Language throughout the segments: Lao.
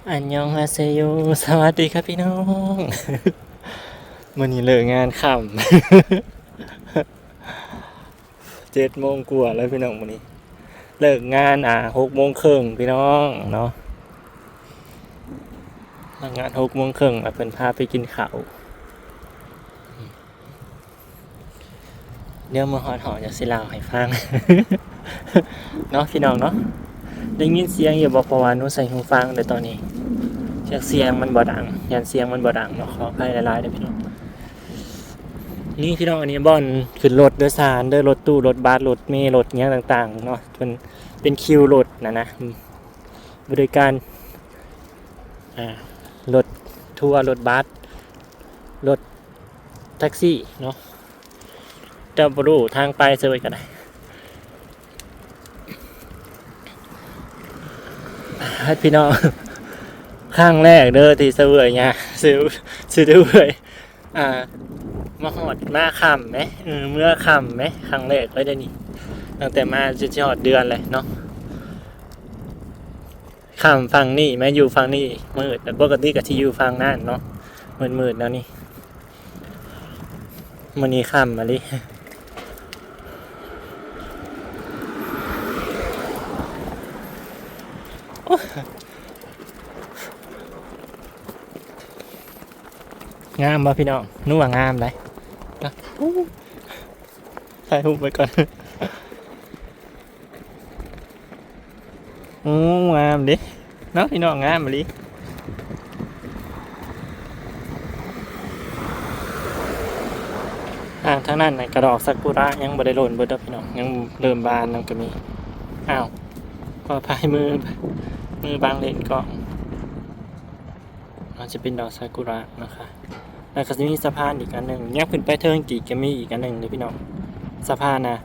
ອັນຍອງຮາເຊໂຍ ສະຫວັດດີຄັບພີ່ນ້ອງ. ມື້ນີ້ເລີກງານຄ່ຳ ເຈັດໂມງກວ່າແລ້ວພີ່ນ້ອງ. ມື້ນີ້ເລີກງານ ອ່າ ຫົກໂມງເຄິ່ງພີ່ນ້ອງເນາະ. ເລີກງານຫົກໂມງເຄິ່ງ ແລ້ວເພິ່ນພາໄປກິນເຂົ້າ. ດຽວເມື່ອຮອດຫ້ອງຈະຊິເລົ່າໃຫ້ຟັງເນາະພີ່ນ້ອງເນາະ. ໄດ້ຍິນສຽງຢູ່ບໍ່? ເພາະວ່າໜູໃສ່ຫູຟັງເດ້ຕອນນີ້. ຈັກສຽງມັນບໍ່ດັງ, ຢ້ານສຽງມັນບໍ່ດັງເນາະ, ຂໍອະໄພຫຼາຍໆເດີພີ່ນ້ອງ. ນີ້ພີ່ນ້ອງ, ອັນນີ້ບ່ອນຂຶ້ນລົດໂດຍສານເດີ, ລົດຕູ້, ລົດບັສ, ລົດເມ, ລົດຫຍັງຕ່າງໆເນາະ. ເປັນ, ເປັນຄິວລົດນະນະ, ບໍລິການ ອ່າ ລົດທົວ, ລົດບັສ, ລົດ ແທັກຊີເນາະ, ແຕ່ບໍ່ຮູ້ທາງໄປເຊີຍກໍໄດ້. ໃຫ້ພີ່ນ້ອງ ຄັ້ງແລກເດີທີ່ສະເຫວີຍຍາ ສະເຫວີຍ ອ່າ ມາຮອດ ມາຄ່ຳແມ ເອີ ເມືອຄ່ຳແມ ຄັ້ງແລກເລີຍເດ້ນີ້. ຕັ້ງແຕ່ມາ ຊິຮອດເດືອນແລ້ວເນາະ. ຂ້າມຝັ່ງນີ້ ແມ່ນຢູ່ຝັ່ງນີ້ມືດ, ແຕ່ປົກກະຕິກໍຊິຢູ່ຝັ່ງນັ້ນເນາະ ມືດໆແນວນີ້. ມື້ນີ້ຄ່ຳມາລີ. ໂອ້ຍ ງາມບໍ່ພີ່ນ້ອງ? ໜູວ່າງາມໄດ໋. ຖ່າຍຮູບໄວ້ກ່ອນ. ໂອ້ ງາມເດ້ເນາະພີ່ນ້ອງ, ງາມອີ່ຫຼີ. ອ່າ ທາງນັ້ນນະກະດອກຊາກຸຣະຍັງບໍ່ໄດ້ຫຼົ່ນເບິດດອກພີ່ນ້ອງ, ຍັງເລີ່ມບານນຳກໍມີ. ອ້າວ ຂໍອະໄພ ມື ມືບັງເລນກ້ອງ. ອາດຈະເປັນດອກຊາກຸຣະນະຄະ. ແລ້ວກໍຊິມີສະພານອີກອັນໜຶ່ງ, ຍັບຂຶ້ນໄປເທິງກີກກໍມີອີກອັນໜຶ່ງເດ້ພີ່ນ້ອງ. ສະພານນະ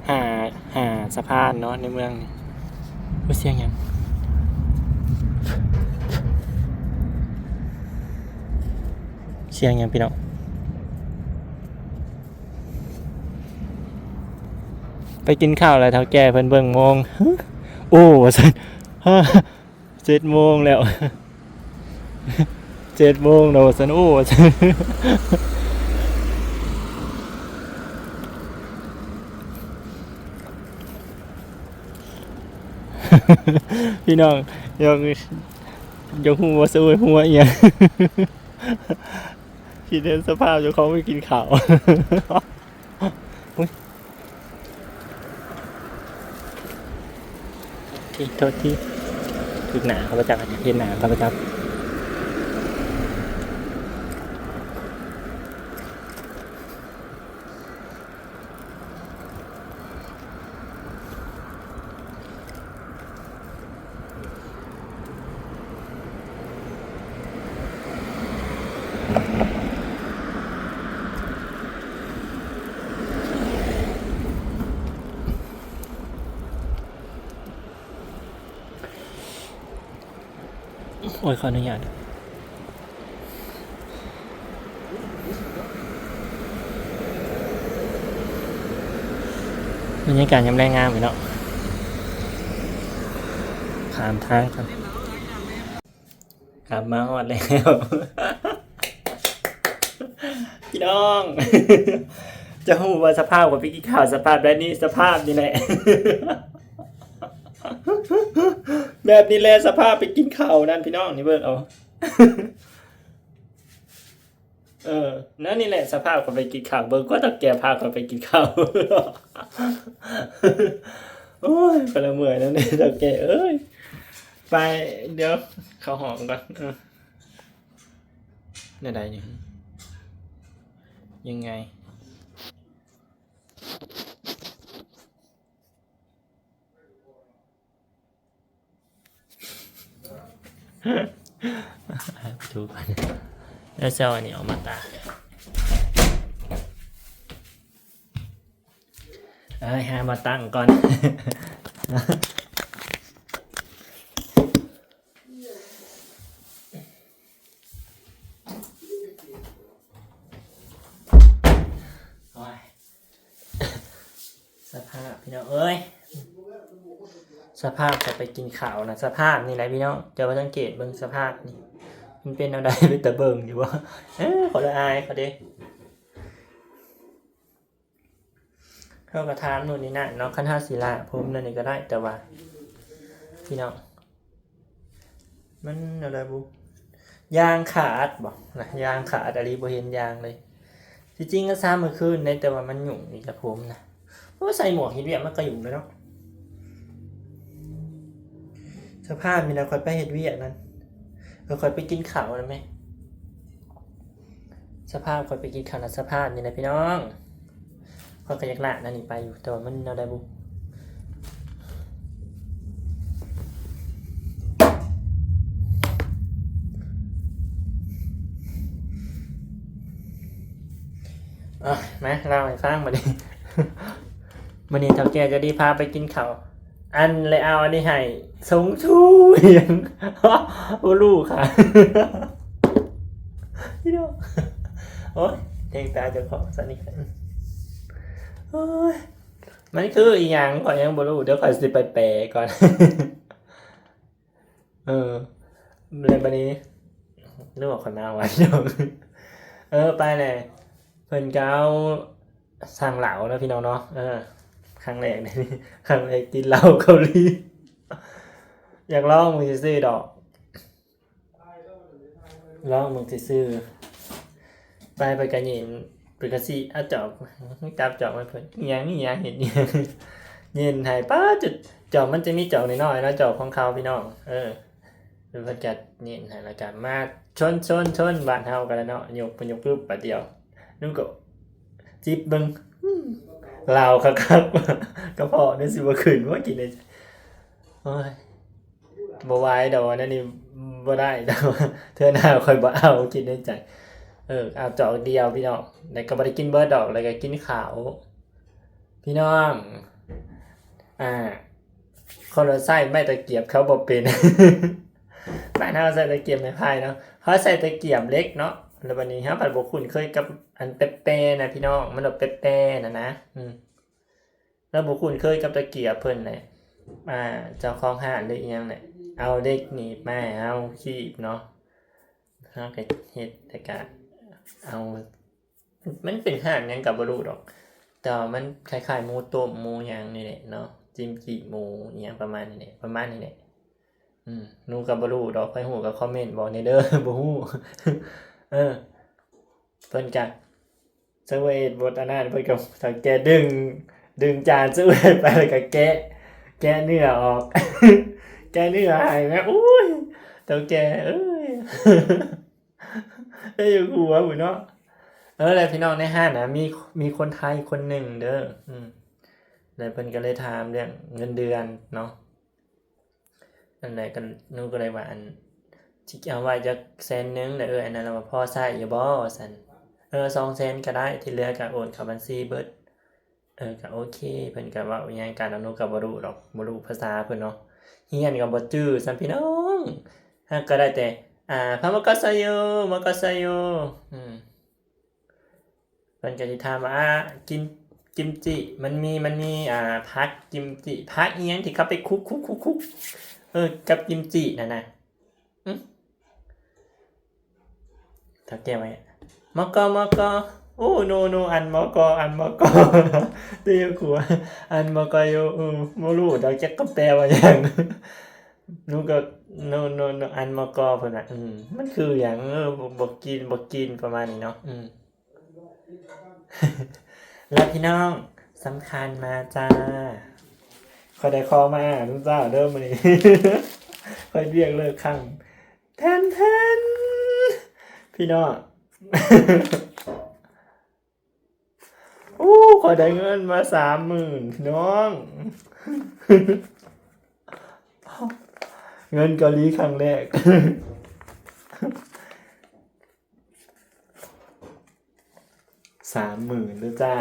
ຫ້າ ຫ້າສະພານເນາະໃນເມືອງນີ້. ໂອ້ຍ ສຽງຫຍັງ? ສຽງຫຍັງພີ່ນ້ອງ? ໄປກິນເຂົ້າແລ້ວ ເຖົ້າແກ່ເພິ່ນເບິ່ງໂມງ. ໂອ້ ວ່າຊັ້ນ. ເຈັດໂມງແລ້ວ ເຈັດໂມງແລ້ວວ່າຊັ້ນ. ໂອ້ ວ່າຊັ້ນ ພີ່ນ້ອງ ຢາກ ຢາກຮູ້ວ່າສະອວຍຫົວອີ່ຫຍັງ ຄິດເຫັນສະພາບເຈົ້າຂອງໄປກິນເຂົ້າ. ໂອ້ຍ ໂທດທີ ໂທດທີ ຖືກໜ້າຂ້າພະເຈົ້າ, ເຫັນໜ້າຂ້າພະເຈົ້າ. ໂອ້ຍ ຂໍອະນຸຍາດ. ບັນຍາກາດຍາມແລງງາມເນາະ. ຂ້າມທາງກ່ອນ. ກັບມາຮອດແລ້ວ ພີ່ນ້ອງ. ຈະຮູ້ວ່າສະພາບຂ້ອຍໄປກິນເຂົ້າ ສະພາບແບບນີ້ ສະພາບນີ້ແຫຼະ ແບບນີ້ແຫຼະ ສະພາບໄປກິນເຂົ້ານັ້ນ ພີ່ນ້ອງ. ນີ້ເບິ່ງເອົາ. ເອີ ແນວນີ້ແຫຼະ ສະພາບຂ້ອຍໄປກິນເຂົ້າ. ເບິ່ງກວ່າເຖົ້າແກ່ພາຂ້ອຍໄປກິນເຂົ້າ. ໂອ້ຍ ຂ້ອຍລະເມື່ອຍນຳເດ້ ເຖົ້າແກ່ເອີຍ. ໄປ ດຽວເຂົ້າຫ້ອງກ່ອນ. ເອີ ແນວໃດນີ້? ຍັງໄງ? ປະຕູ ແລ້ວເຈົ້າອັນນີ້ອອກມາຕາກ. ເອີຍ ຫາມາຕັ້ງກ່ອນ. ໂອ້ຍ ສະພາບ ພີ່ນ້ອງເອີຍ. ສະພາບເຂົາໄປກິນເຂົ້ານະ ສະພາບນີ້ແຫຼະພີ່ນ້ອງ. ເຈົ້າວ່າສັງເກດເບິ່ງສະພາບນີ້ ມັນເປັນແນວໃດ ເປັນຕາເບິ່ງຢູ່ບໍ່? ເອີ ເຂົາລະອາຍເຂົາເດ້. ເຮົາກໍຖາມໂນ່ນນີ້ນັ້ນເນາະ ຄັນເຮົາຊິລ້າງຜົມແນວນີ້ກໍໄດ້ ແຕ່ວ່າ ພີ່ນ້ອງ ມັນແນວໃດບຸ ຢາງຂາດບໍນະ ຢາງຂາດອີ່ຫຼີ ບໍ່ເຫັນຢາງເລີຍ. ທີ່ຈິງກໍຊາມມື້ຄືນເດ້ ແຕ່ວ່າມັນຫຍຸ້ງອີກລະຜົມນະ. ໂອ້ ໃສ່ໝວກເຮັດວຽກມັນກໍຫຍຸ້ງແລ້ວເນາະ. ສະພາບນີ້ແຫຼະ ຂ້ອຍໄປເຮັດວຽກນັ້ນ ເອີ ຂ້ອຍໄປກິນເຂົ້ານັ້ນແມ. ສະພາບຂ້ອຍໄປກິນເຂົ້ານະ ສະພາບນີ້ແຫຼະພີ່ນ້ອງ. ຂ້ອຍກໍຢາກລ້າງອັນນີ້ໄປຢູ່ ແຕ່ວ່າມັນແນວໃດບຸ. ເອົາ ມາເລົ່າໃຫ້ຟັງບັດນີ້. ມື້ນີ້ເຖົ້າແກ່ໃຈດີພາໄປກິນເຂົ້າ ອັນ ແລ້ວເອົາອັນນີ້ໃຫ້ ຊົງຊູຫຍັງ ບໍ່ຮູ້ຄ່ະ ພີ່ນ້ອງ. ໂອ້ຍ ແທງຕາເຈົ້າຂອງຊະນີ້. ໂອ້ຍ ມັນຄືອີ່ຫຍັງ ຂ້ອຍຍັງບໍ່ຮູ້ ດຽວຂ້ອຍຊິໄປແປກ່ອນ. ເອີ ແລ້ວບັດນີ້ ຫຼືວ່າຂ້ອຍມາເອົາໄວ້ ເອີ ໄປແຫຼະ. ເພິ່ນກໍເອົາ ສັ່ງເຫຼົ້າເນາະພີ່ນ້ອງເນາະ. ເອີ ຄັ້ງແລກ ຄັ້ງແລກກິນເຫຼົ້າເກົາຫຼີ. ຢາກລອງເບິ່ງຊື່ໆດອກ ລອງເບິ່ງຊື່ໆ. ໄປ ໄປກະຍິນ ເພິ່ນກະຊິເອົາຈອກ ຈັບຈອກມາເພິ່ນ ອີ່ຫຍັງ ອີ່ຫຍັງ ເຮັດອີ່ຫຍັງ ຍິນໃຫ້. ປ້າ ຈອກ ມັນຈະມີຈອກນ້ອຍໆເນາະ ຈອກຂອງເຂົາພີ່ນ້ອງ. ເອີ ເພິ່ນກະຍິນໃຫ້ ແລ້ວກະມາຊົນໆໆ ບ້ານເຮົາກໍໄດ້ເນາະ ຍົກ ເພິ່ນຍົກປຶບບາດດຽວ ໜູກໍຈິບເບິ່ງ ອືມ ລາວຄັກໆ ກະເພາະນີ້ຊິບໍ່ຂຶ້ນບໍ່ ຄິດໃນໃຈ. ໂອ້ຍ ບໍ່ໄຫວດອກ ອັນນີ້ບໍ່ໄດ້ດອກ ເທື່ອໜ້າຂ້ອຍບໍ່ເອົາ ຄິດໃນໃຈ. ເອີ ເອົາຈອກດຽວພີ່ນ້ອງ ແລ້ວກໍບໍ່ໄດ້ກິນເບິດດອກ ແລ້ວກໍກິນເຂົ້າ ພີ່ນ້ອງ. ອ່າ ຄົນລາວໃຊ້ໄມ້ຕະກຽບເຂົາບໍ່ເປັນ ບ້ານເຮົາໃຊ້ຕະກຽບໄມ້ໄຜ່ເນາະ ເຮົາໃຊ້ຕະກຽບເຫຼັກເນາະ. ແລ້ວບັດນີ້ເຮົາພັດບໍ່ຄຸ້ນເຄີຍກັບອັນແປໆນະພີ່ນ້ອງ ມັນແບບແປໆນະນະ ອືມ. ລາວບໍ່ຄຸ້ນເຄີຍກັບຕະກຽບເພິ່ນແຫຼະ. ອ່າ ເຈົ້າຂອງຮ້ານຫຼືອີ່ຫຍັງແຫຼະ ເອົາເຫຼັກໜີບມາໃຫ້ເຮົາຄີບເນາະ ເຮົາກໍເຮັດ ແລ້ວກໍເອົາ ມັນເປັນຮ້ານຫຍັງກໍບໍ່ຮູ້ດອກ ແຕ່ວ່າມັນຄ້າຍໆໝູຕົ້ມ ໝູຫຍັງນີ້ແຫຼະເນາະ ຈິມຈິໝູອີ່ຫຍັງປະມານນີ້ແຫຼະ ປະມານນີ້ແຫຼະ. ອືມ ໜູກໍບໍ່ຮູ້ດອກ ໃຜຮູ້ກໍຄອມເມັນບອກແດ່ເດີ ບໍ່ຮູ້. ເອີ ເພິ່ນກະ ເຊີເວີຍເຮັດບົດອັນນັ້ນ ເພິ່ນກໍ ເຖົ້າແກ່ດຶງ ດຶງຈານເຊີເວີຍໄປ ແລ້ວກໍແກະ ແກະເນື້ອອອກ ແກະເນື້ອໃຫ້ແມ່. ໂອ້ຍ ເຖົ້າແກ່ເອີຍ ໄດ້ຢູ່ຫົວພຸ້ນເນາະ. ເອີ ແລ້ວພີ່ນ້ອງໃນຮ້ານນະ ມີ ມີຄົນໄທຄົນໜຶ່ງເດີ ອືມ ແລ້ວເພິ່ນກໍເລີຍຖາມເລື່ອງເງິນເດືອນເນາະ. ນັ້ນແຫຼະ ກໍ ໜູກໍເລີຍວ່າ ອັນ ຊິເອົາໄວ້ຈັກແສນໜຶ່ງເດີ ອັນນັ້ນລະວ່າພໍໃຊ້ຢູ່ບໍ່ ວ່າຊັ້ນ. ເອີ ສອງແສນກໍໄດ້ ທີ່ເຫຼືອກໍໂອນເຂົ້າບັນຊີເບິດ. ເອີ ກໍໂອເຄ ເພິ່ນກໍເວົ້າອີ່ຫຍັງກັນເນາະ ໜູກໍບໍ່ຮູ້ດອກ ບໍ່ຮູ້ພາສາເພິ່ນເນາະ ຮຽນກໍບໍ່ຈື່ຊ້ຳພີ່ນ້ອງ ຫາກໍໄດ້ແຕ່ ອ່າ ພາມາກອດໄຊໂຍ ມາກອດໄຊໂຍ ອືມ. ເພິ່ນກໍຊິຖາມວ່າ ອ່າ ກິມ ກິມຈິ ມັນມີ ມັນມີ ອ່າ ຜັກກິມຈິ ຜັກອີ່ຫຍັງທີ່ເຂົາໄປຄຸກໆໆ ເອີ ກັບກິມຈິນັ້ນນະ ອື ເຖົ້າແກ່ວ່າ ມະກອ ມະກອ ໂອ້ ໂນ ໂນ ອັນມະກອ ອັນມະກອ ເຕຍຄົວ ອັນມະກອໂຍ ເອີ ບໍ່ຮູ້ດອກ ຈັກກໍແປວ່າຫຍັງ ໜູກໍ ໂນ ໂນ ໂນ ອັນມະກອ ເພິ່ນວ່າ ອື ມັນຄືຫຍັງ ເອີ ບໍ່ ບໍ່ກິນ ບໍ່ກິນ ປະມານນີ້ເນາະ ອື. ແລ້ວພີ່ນ້ອງ ສຳຄັນມາຈ້າ ຂ້ອຍໄດ້ຂອງມາອ່ານນຳເຈົ້າເດີມື້ນີ້ ຂ້ອຍວຽກເລີກຄັ້ງ ແທນໆ ພີ່ນ້ອງ ໂອ້ ຂ້ອຍໄດ້ເງິນມາສາມໝື່ນ ພີ່ນ້ອງ ເງິນເກົາຫຼີຄັ້ງແລກ. ສາມໝື່ນເດີຈ້າ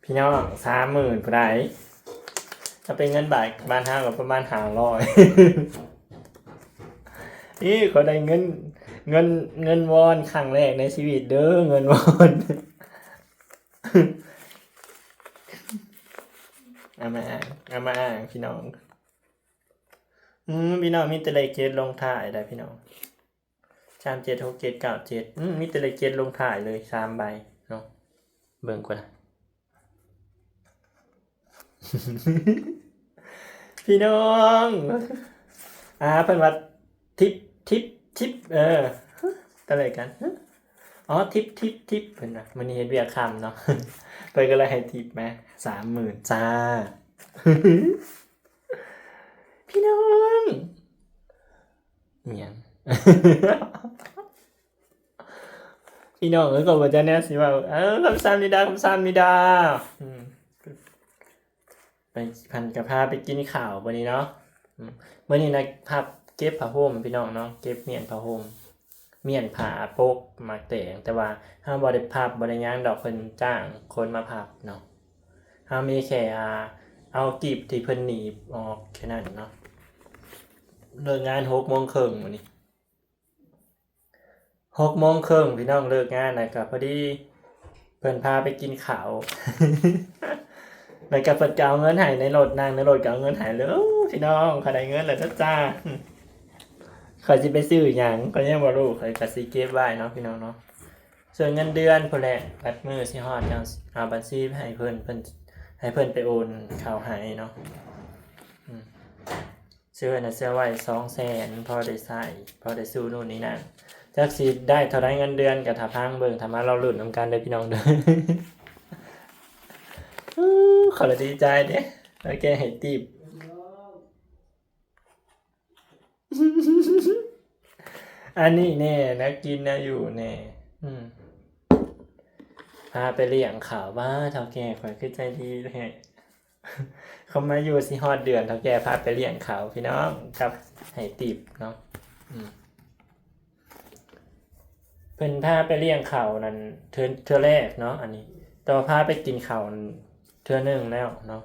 ພີ່ນ້ອງ ສາມໝື່ນຜູ້ໃດ ຖ້າເປັນເງິນບາດບ້ານເຮົາກໍປະມານຫ້າຮ້ອຍ ນີ້ ຂ້ອຍໄດ້ເງິນ ເງິນ ເງິນວອນຄັ້ງແລກໃນຊີວິດເດີ ເງິນວອນ. ເອົາມາອ້າງ ເອົາມາອ້າງພີ່ນ້ອງ. ອືມ ພີ່ນ້ອງ ມີແຕ່ເລກເຈັດລົງທ້າຍໄດ໋ພີ່ນ້ອງ. ສາມເຈັດ ຫົກເຈັດ ເກົ້າເຈັດ ອືມ ມີແຕ່ເລກເຈັດລົງທ້າຍເລີຍ ສາມໃບເນາະ. ເບິ່ງກ່ອນນະ ພີ່ນ້ອງ. ອ່າ ເພິ່ນວ່າທິບ ທິບ ທິບ ເອີ ຕະໄລກັນ ອໍ ທິບ ທິບ ທິບ ເພິ່ນວ່າ ມື້ນີ້ເຮັດວຽກຄ່ຳເນາະ ເພິ່ນກໍເລີຍໃຫ້ທິບມາສາມໝື່ນຈ້າ. ພີ່ນ້ອງ ອີຫຍັງ? ພີ່ນ້ອງເອີຍ ກໍບໍ່ຈັກແນວຊິເວົ້າ. ເອີ ຄຳສາມນິດາ ຄຳສາມນິດາ ອືມ ໄປ ເພິ່ນກໍພາໄປກິນເຂົ້າມື້ນີ້ເນາະ. ອືມ ມື້ນີ້ນະ ພາເກັບຜ້າຫົ່ມພີ່ນ້ອງເນາະ ເກັບມ້ຽນຜ້າຫົ່ມ ມ້ຽນຜ້າປົກໝາກແຕງ ແຕ່ວ່າເຮົາບໍ່ໄດ້ພັບ ບໍ່ໄດ້ຫຍັງດອກ ເພິ່ນຈ້າງຄົນມາພັບເນາະ. ເຮົາມີແຄ່ ອ່າ ເອົາກີບທີ່ເພິ່ນໜີບອອກແຄ່ນັ້ນເນາະ. ເລີກງານຫົກໂມງເຄິ່ງມື້ນີ້ ຫົກໂມງເຄິ່ງພີ່ນ້ອງ ເລີກງານ ແລ້ວກໍພໍດີເພິ່ນພາໄປກິນເຂົ້າ ແລ້ວກໍເພິ່ນກໍເອົາເງິນໃຫ້ໃນລົດ ນັ່ງໃນລົດກໍເອົາເງິນໃຫ້ເລີຍ. ໂອ້ ພີ່ນ້ອງ ຂ້ອຍໄດ້ເງິນແລ້ວເດີຈ້າ. ຂ້ອຍຊິໄປຊື້ຫຍັງ ຂ້ອຍຍັງບໍ່ຮູ້ ຂ້ອຍກໍຊິເກັບໄວ້ເນາະ ພີ່ນ້ອງເນາະ. ສ່ວນເງິນເດືອນພຸ້ນແຫຼະ ບັດມື້ຊິຮອດຈັ່ງເອົາບັນຊີໄປໃຫ້ເພິ່ນ ເພິ່ນ ໃຫ້ເພິ່ນໄປໂອນເຂົ້າໃຫ້ເນາະ. ອືມ ເຊື່ອນະ ເຊື່ອໄວ້ສອງແສນ ພໍໄດ້ໃຊ້ ພໍໄດ້ສູ້ໂນ່ນນີ້ນັ້ນ. ຈັກຊິໄດ້ເທົ່າໃດເງິນເດືອນ ກໍຖ້າຟັງເບິ່ງ ຖ້າມາລໍລຸ້ນນຳກັນເດີພີ່ນ້ອງເດີ. ອູ້ ຂ້ອຍລະດີໃຈເດ້ ລາວແກໃຫ້ຕິບ. ອັນນີ້ແນ່ ແນວກິນແນວຢູ່ແນ່ ອືມ ພາໄປລ້ຽງເຂົ້າ. ວ້າ ເຖົ້າແກ່ຂ້ອຍຄືໃຈດີແທ້ ເຂົ້າມາຢູ່ຊິຮອດເດືອນ ເຖົ້າແກ່ພາໄປລ້ຽງເຂົ້າພີ່ນ້ອງ ກັບໃຫ້ຕິບເນາະ. ອືມ ເພິ່ນພາໄປລ້ຽງເຂົ້ານັ້ນເທື່ອ ເທື່ອແລກເນາະ ອັນນີ້ ແຕ່ວ່າພາໄປກິນເຂົ້າເທື່ອໜຶ່ງແລ້ວເນາະ.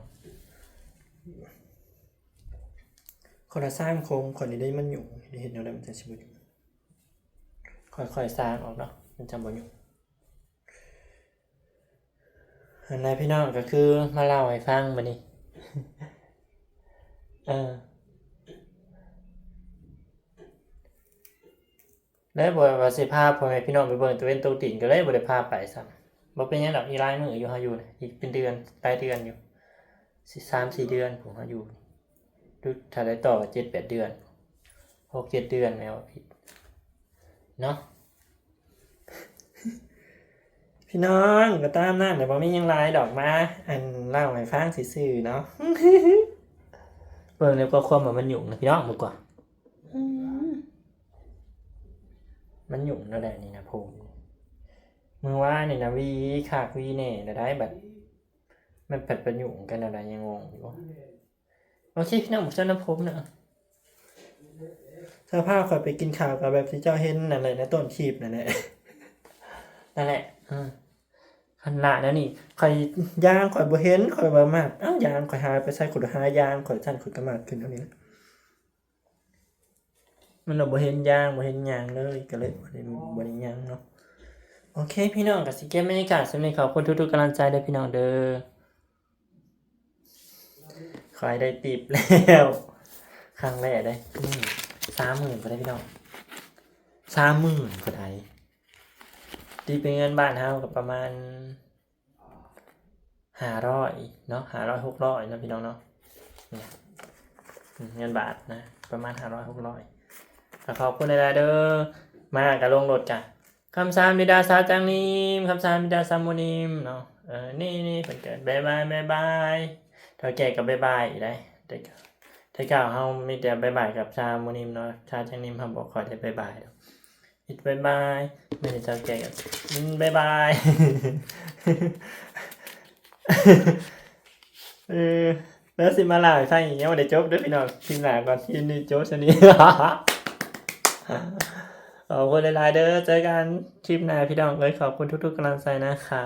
ຄົນລະສາມຄົນ ຂ້ອຍນີ້ໄດ້ມັນຫຍຸ້ງ ເຮັດແນວໃດມັນຈັ່ງຊິບໍ່ຫຍຸ້ງ ຄ່ອຍໆສ້າງອອກເນາະ ມັນຈັ່ງບໍ່ຫຍຸ້ງ. ອັນນັ້ນພີ່ນ້ອງ ກໍຄືມາເລົ່າໃຫ້ຟັງບັດນີ້ ເອີ ແລະບໍ່ວ່າຊິພາພໍ່ແມ່ພີ່ນ້ອງໄປເບິ່ງຕາເວັນຕົກດິນ ກໍເລີຍບໍ່ໄດ້ພາໄປຊ້ຳ. ບໍ່ເປັນຫຍັງດອກ ອີກຫຼາຍມື້ຢູ່ ເຮົາຢູ່ນະ ອີກເປັນເດືອນ ຫຼາຍເດືອນຢູ່ ສາມສີ່ເດືອນພຸ້ນ ເຮົາຢູ່ ຫຼືຖ້າໄດ້ຕໍ່ກໍເຈັດແປດເດືອນ ຫົກເຈັດເດືອນ ແມ່ນບໍ່ຜິດເນາະ. ພີ່ນ້ອງ ກໍຕາມນັ້ນແຫຼະ ບໍ່ມີຫຍັງຫຼາຍດອກ ມາ ອັນ ເລົ່າໃຫ້ຟັງຊື່ໆເນາະ. ເບິ່ງແລ້ວກໍຄວາມວ່າມັນຫຍຸ້ງນະພີ່ນ້ອງ ເບິ່ງກວ່າ ອືມ ມັນຫຍຸ້ງແນວໃດນີ້ນະ ຜົມ ມື້ວານນີ້ນະ ຫວີຄັກຫວີແນ່ແລ້ວໃດ໋ ບັດມັນພັດໄປຫຍຸ້ງກັນແນວໃດ ຍັງງົງຢູ່. ໂອເຄ ພີ່ນ້ອງ ເບິ່ງສ່ວນນຳຜົມນະ ສະພາບຂ້ອຍໄປກິນເຂົ້າກໍແບບທີ່ເຈົ້າເຫັນນັ້ນແຫຼະ ໃນຕົ້ນຄລິບນັ້ນແຫຼະ ນັ້ນແຫຼະ ເອີ ຄັນລະແນວນີ້ ຂ້ອຍ ຢາງຂ້ອຍບໍ່ເຫັນ ຂ້ອຍບໍ່ມັດ ເອົ້າ ຢາງຂ້ອຍຫາຍໄປໃສ ຂ້ອຍຫາຢາງຂ້ອຍ ຊັ້ນຂ້ອຍກໍມັດຂຶ້ນເທົ່ານີ້ແຫຼະ. ມັນລະບໍ່ເຫັນຢາງ ບໍ່ເຫັນຫຍັງເລີຍ ກໍເລີຍບໍ່ໄດ້ ບໍ່ໄດ້ຫຍັງເນາະ. ໂອເຄ ພີ່ນ້ອງ ກໍຊິເກັບບັນຍາກາດສ່ຳນີ້ ຂອບຄຸນທຸກໆກຳລັງໃຈເດີພີ່ນ້ອງເດີ. ຂ້ອຍໄດ້ຕິບແລ້ວ ຄັ້ງແລກເດ້ ອືມ ສາມໝື່ນພຸ້ນໃດ໋ພີ່ນ້ອງ ສາມໝື່ນພຸ້ນໃດ໋ ຕີເປັນເງິນບາດເຮົາກໍປະມານຫ້າຮ້ອຍເນາະ ຫ້າຮ້ອຍ ຫົກຮ້ອຍເນາະ ພີ່ນ້ອງເນາະ. ນີ້ ອືມ ເງິນບາດນະ ປະມານຫ້າຮ້ອຍ ຫົກຮ້ອຍ. ກໍຂອບຄຸນຫຼາຍໆເດີ ມາກໍລົງລົດກະ ຄຳສາມນິດາ ສາວຈັງນິມ ຄຳສາມນິດາ ສາວໝູນິມເນາະ. ເອີ ນີ້ໆ ເພິ່ນກໍບາຍບາຍ ບາຍບາຍ ເຖົ້າແກ່ກໍບາຍບາຍອີກໄດ໋. ແຕ່ ແຕ່ເກົ່າເຮົາມີແຕ່ບາຍບາຍກັບສາວໝູນິມເນາະ ສາວຈັງນິມເຮົາບໍ່ຄ່ອຍໄດ້ບາຍບາຍດອກ. ເຮັດບາຍບາຍ ແມ່ນເຖົ້າແກ່ກໍ ອືມ ບາຍບາຍ. ເອີ ແລ້ວຊິມາເລົ່າໃຫ້ຟັງອີກ ຍັງບໍ່ໄດ້ຈົບເດີພີ່ນ້ອງ ຄລິບໜ້າກ່ອນ ຄລິບນີ້ຈົບສ່ຳນີ້. ຂອບຄຸນຫຼາຍໆເດີ ເຈີກັນຄລິບໜ້າພີ່ນ້ອງເອີຍ ຂອບຄຸນທຸກໆກຳລັງໃຈນະຄະ.